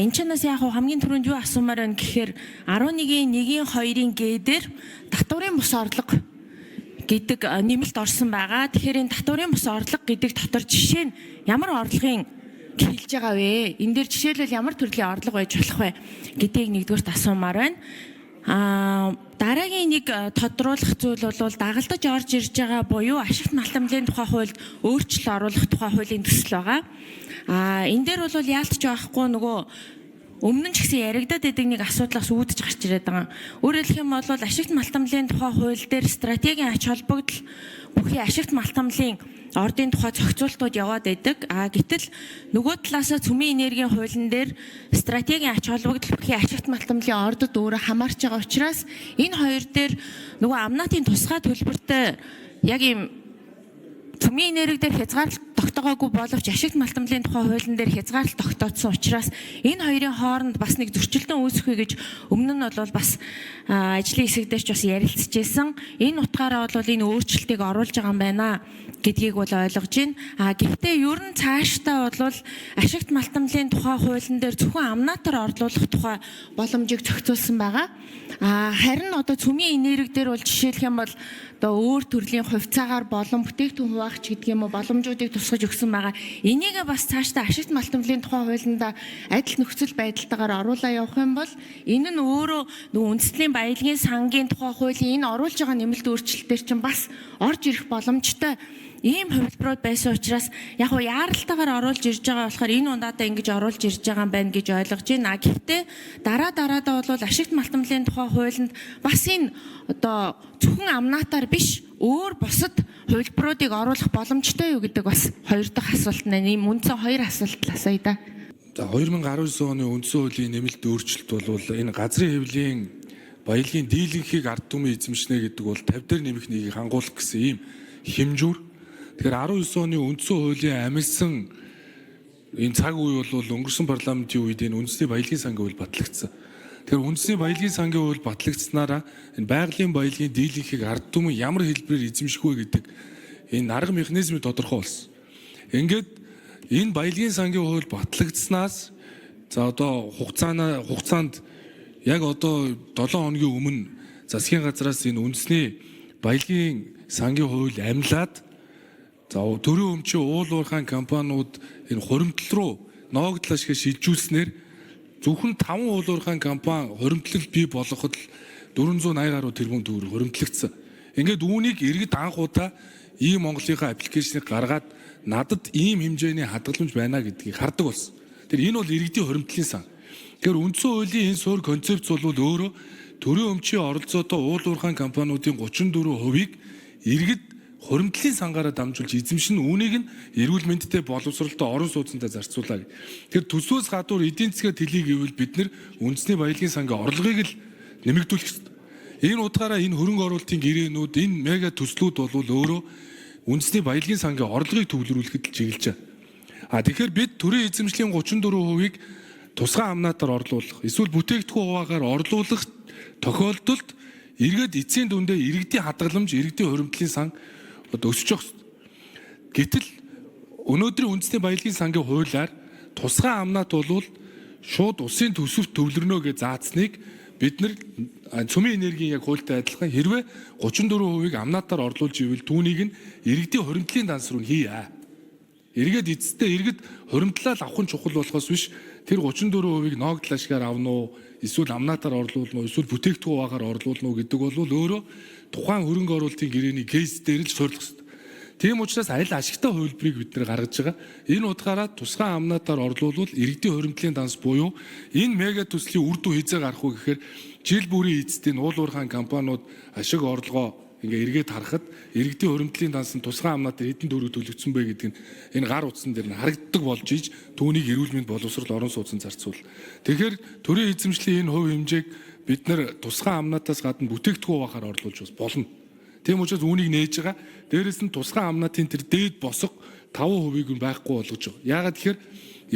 Энэ чанаас яг хамгийн түрүүнд юу асуумаар байна гэхээр 11-ийн 1-ийн 2-ын Г дээр татварын бус орлого гэдэг нэмэлт орсон байгаа. Тэгэхээр энэ татварын бус орлого гэдэг дотор жишээ нь ямар орлогын хэлж байгаа вэ? Энэ дээр жишээлбэл ямар төрлийн орлого байж болох вэ гэдгийг нэгдүгээрт асуумаар байна. Дараагийн нэг тодруулах зүйл бол дагалдаж орж ирж байгаа буюу ашигт малтамлын тухай хуульд өөрчлөлт оруулах тухай хуулийн төсөл байгаа. Энэ дээр бол яалтч байхгүй нөгөө өмнө нь ч гэсэн яригадаад байдаг нэг асуудлаас үүдэж гарч ирээд байгаа. Өөрөөр хэлэх юм бол ашигт малтамлын тухай хууль дээр стратегийн ач холбогдол бүхий ашигт малтамлын ордын тухай зохицуултууд яваад байдаг. Гэтэл нөгөө талаасаа цөмийн энергийн хуулийн дээр стратегийн ач холбогдол бүхий ашигт малтамлын ордод өөрөө хамаарч байгаа учраас энэ хоёр дээр нөгөө амнатын тусгай төлбөртэй яг ийм цөмийн энерги дээр хязгаарлалт тогтоогоогүй боловч ашигт малтамлын тухай хуулийн дээр хязгаарлалт тогтооцсон учраас энэ хоёрын хооронд бас нэг зөрчилдөөн үүсэх үү гэж өмнө нь бол бас ажлын хэсэг дээр ч бас ярилцчихсэн. Энэ утгаараа бол энэ өөрчлөлтийг оруулж байгаа юм байна гэдгийг бол ойлгож байна. Гэхдээ ер нь цаашдаа бол ашигт малтамлын тухай хуулийн дээр зөвхөн амнатар орлуулах тухай боломжийг зохицуулсан байгаа. Харин одоо цөмийн энерги дээр бол жишээлх юм бол одоо өөр төрлийн хувьцаагаар болон бүтээгдэхүүн хуваагч гэдэг юм уу боломжуудыг тусгаж өгсөн байгаа. Энийг бас цаашдаа ашигт малтамлын тухай хуулиндаа адил нөхцөл байдалтайгаар оруулаа явах юм бол энэ нь өөрөө нөгөө үндэсний баялагын сангийн тухай хуулийн энэ оруулж байгаа нэмэлт өөрчлөлтөөр чинь бас орж ирэх боломжтой ийм хувилбарууд байсан учраас яг уу яаралтайгаар оруулж ирж байгаа болохоор энэ ундаадаа ингэж оруулж ирж байгаа юм байна гэж ойлгож байна. Гэхдээ дараа дараадаа бол ашигт малтамлын тухай хуулинд бас энэ одоо зөвхөн амнатаар биш өөр бусад хувилбаруудыг оруулах боломжтой юу гэдэг бас хоёр дахь асуулт нь. Ийм үндсэн хоёр асуулт л асууя да. За, 2019 оны үндсэн хуулийн нэмэлт өөрчлөлт бол энэ газрын хэвлийн баялагын дийлэнхийг ард түмэн эзэмшнэ гэдэг бол 50 дээр нэмэх нэгийг хангуулах гэсэн ийм хэмжүүр. Тэгэхээр 19 оны үндсэн хуулийн амилсан энэ цаг үе бол өнгөрсөн парламентын үед энэ үндэсний баялагын сангийн хууль батлагдсан. Тэгэхээр үндэсний баялагын сангийн хууль батлагдсанаараа энэ байгалийн баялагын дийлэнхийг ард түмэн ямар хэлбэрээр эзэмших вэ гэдэг энэ арга механизм тодорхой болсон. Ингээд энэ баялагын сангийн хууль батлагдсанаас за одоо хугацаанд яг одоо 7 хоногийн өмнө засгийн газраас энэ үндэсний баялагын сангийн хууль амлаад, за, төрийн өмчийн уул уурхайн компаниуд энэ хуримтлал руу ноогдлоо шиг шилжүүлснээр зөвхөн 5 уул уурхайн компани хуримтлал бий болгоход л 480 гаруй тэрбум төгрөг хуримтлагдсан. Ингээд үүнийг иргэд анх удаа ийм Монголынхаа application ийг гаргаад надад ийм хэмжээний хадгаламж байна гэдгийг хардаг болсон. Тэр энэ бол иргэдийн хуримтлалын сан. Тэгэхээр үндсэн хуулийн энэ суурь концепц бол өөрөө төрийн өмчийн оролцоотой уул уурхайн компаниудын 34%-ийг иргэд хуримтлалын сангаараа дамжуулж эзэмшин, үүнийг нь эрүүл мэндтэй, боловсролтой, орон сууцтай зарцуулаа гэх. Тэр төсвөөс гадуур эдийн засгаа тэлье гэвэл бид нар үндэсний баялагын сангийн орлогыг л нэмэгдүүлэх ёстой. Энэ утгаараа энэ хөрөнгө оруулалтын гэрээнүүд, энэ мега төслүүд бол өөрөө үндэсний баялагын сангийн орлогыг төвлөрүүлэхэд л чиглэж байгаа. Тэгэхээр бид төрийн эзэмшлийн 34%-ийг тусгай амнаатаар орлуулах, эсвэл бүтээгдэхүүн хуваагаар орлуулах тохиолдолд эргээд эцсийн дүндээ иргэдийн хадгаламж, иргэдийн хуримтлалын сан одоо өсөж явах хэрэгтэй. Гэтэл өнөөдрийн үндэсний баялагын сангийн хуулиар тусгай амнаат бол шууд улсын төсөвт төвлөрнө гэж заацсныг бид нар цөмийн энергийн яг хуультай адилхан хэрвээ 34%-ийг амнаатаар орлуулж ивэл түүнийг нь иргэдийн хуримтлалын данс руу хийе. Эргээд эцэстээ иргэд хуримтлал авах нь чухал болохоос биш, тэр 34%-ийг ноогдол ашгаар авна уу, эсвэл амнаатаар орлуулна уу, эсвэл бүтээгдэхүүн хуваагаар орлуулна уу гэдэг бол өөрөө тухайн хөрөнгө оруулалтын гэрэний case дээр л суурилах хэрэгтэй. Тийм учраас аль ашигтай хувилбарыг бид нар гаргаж байгаа. Энэ утгаараа тусгай амнаатаар орлуулвал иргэдийн хуримтлалын данс буюу энэ мега төслийн үр дүн хэзээ гарах вэ гэхээр жил бүрийн эцэстийн уул уурхайн компаниуд ашиг орлогоо ингээ эргээд харахад иргэдийн хуримтлалын данс нь тусгай амнаатаар хэдэн төгрөг төлөгдсөн бэ гэдэг нь энэ гар утсан дээр нь харагддаг болж иж түүнийг эрүүл мэнд, боловсрол, орон сууцнд зарцуул. Тэгэхээр төрийн эзэмшлийн энэ хувь хэмжээг бид нар тусгай амнаатаас гадна бүтээгдэхүүн хуваагаар орлуулж бас болно. Тийм учраас үүнийг нээж байгаа. Дээрээс нь тусгай амнаатын тэр дээд босго 5%-ийг нь байхгүй болгож байгаа. Яагаад тэгэхээр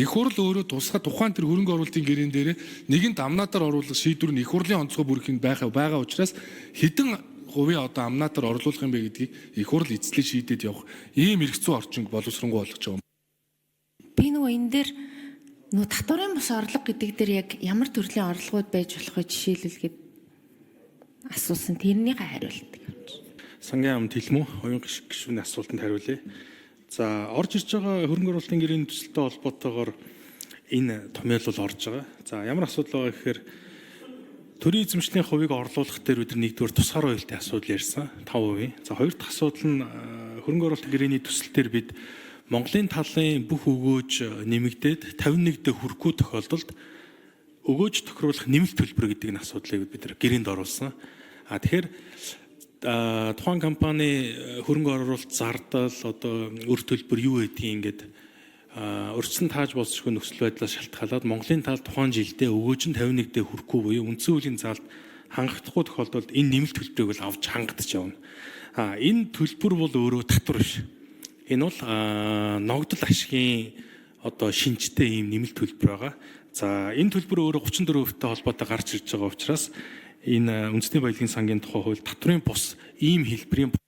их хурл өөрөө тусгай тухайн тэр хөрөнгө оруулалтын гэрээн дээр нэгэнт амнаатаар оруулах шийдвэр нь их хурлын онцгой бүрхэнд байгаа учраас хэдэн хувийн одоо амнаатаар орлуулах юм бэ гэдгийг их хурл эцэслээ шийдээд явах ийм эрх зүйн орчинг боловсронгуй болгож байгаа юм. Би нөгөө энэ дээр Нөө татварын бус орлого гэдэг дээр яг ямар төрлийн орлогууд байж болох вэ жишээлбэл гээд асуусан тэрнийхээ хариулт гэж. Сангийн ам Тэлмүү оюун гишүүний асуултанд хариулъя. За, орж ирж байгаа хөрөнгө оруулалтын гэрээний төсөлтэй холбоотойгоор энэ томьёолол орж байгаа. За, ямар асуудал байгаа гэхээр төрийн эзэмшлийн хувийг орлуулах дээр бид нар нэгдүгээр тусгаар хоёултын асуудал ярьсан 5%. За, хоёр дахь асуудал нь хөрөнгө оруулалтын гэрээний төсөл дээр бид Монголын талын бүх өгөөж нэмэгдээд 51-дэ хүрэхгүй тохиолдолд өгөөж тохируулах нэмэлт төлбөр гэдэг нь асуудлыг бид нар гэрээнд оруулсан. А тэгэхээр тухайн компани хөрөнгө оруулалт зардал, одоо өр төлбөр юу гэдгийг ингээд урьдчилан тааж болзошгүй нөхцөл байдлаас шалтгаалаад Монголын тал тухайн жилдээ өгөөж нь 51-дэ хүрэхгүй буюу үндсэн хуулийн заалт хангахдахгүй тохиолдолд энэ нэмэлт төлбөрийг бол авч хангадаж явна. А энэ төлбөр бол өөрөө татвар биш. Энэ бол ногдол ашигын одоо шинжтэй ийм нэмэлт төлбөр байгаа. За, энэ төлбөр өөрөө 34%-тэй холбоотой гарч ирж байгаа учраас энэ үндэсний баялагын сангийн тухай хууль татварын бус ийм хэлбэрийн